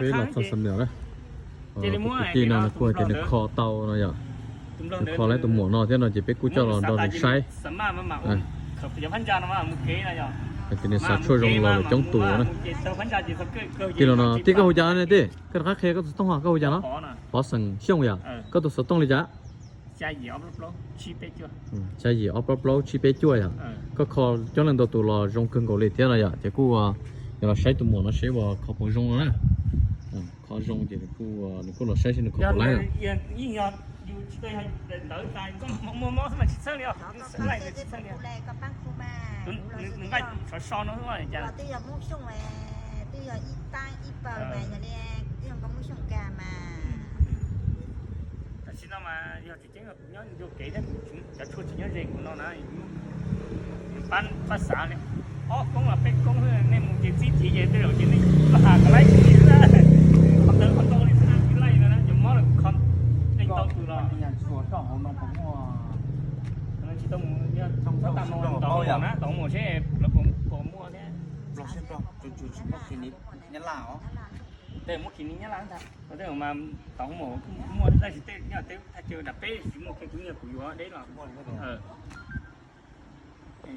Peb los txog Xam Nuam na, tus kwv tij no nws kuj hais tias nws kho tau no yom, nws kho lawm tus muam no thiab no ces peb kuj coj los nrog nws saib. Hais tias nws xav tshuaj zoo los lawm coob tus na. Tij laug no, tij koj hu cas ne tij? Koj rov qab qhia koj tus xov tooj, koj hu cas no? Pov Xeem Xyooj yom. Koj tus xov tooj li cas? Xya yim ob plaub plaub tsib peb cuaj yom. Koj kho coob leej ntau tus los zoo kawg nkaus li thiab no yom, ces kuj yuav los saib tus muam no seb uas kho puas zoo no na. Kho zoo ces nws kuj los saib seb nws kho puas laib. Twb yog Hmoob Xyooj, twb yog ib tab ib pawg mas yog li, twb yog nkauj Hmoob Xyooj kag mas. Tam sim no mas yog tsis ceeb kuv nyob ncua kev thiab kuv cov tshuaj tsis nyob ze kuv no na, yus pab xav li ob koob los peb koob xwb, nej mus ces txib thiv ces tej zaum ces nej koj has kom laib tsis li xwb, qhov ntawd qhov ntau li xwb tsis laij no na, cov mob lawm kho leej tau tus los. Tsis tau mus, tau mus na, tau mus seb lawv puas muaj thiab. Tej muab kis ni nyab laj ntag, tej mas tau mus muaj tab sis tej nyob tej thaj chaw nram peb tsis muaj kiag, kuv nyiag kuv yuav deb los.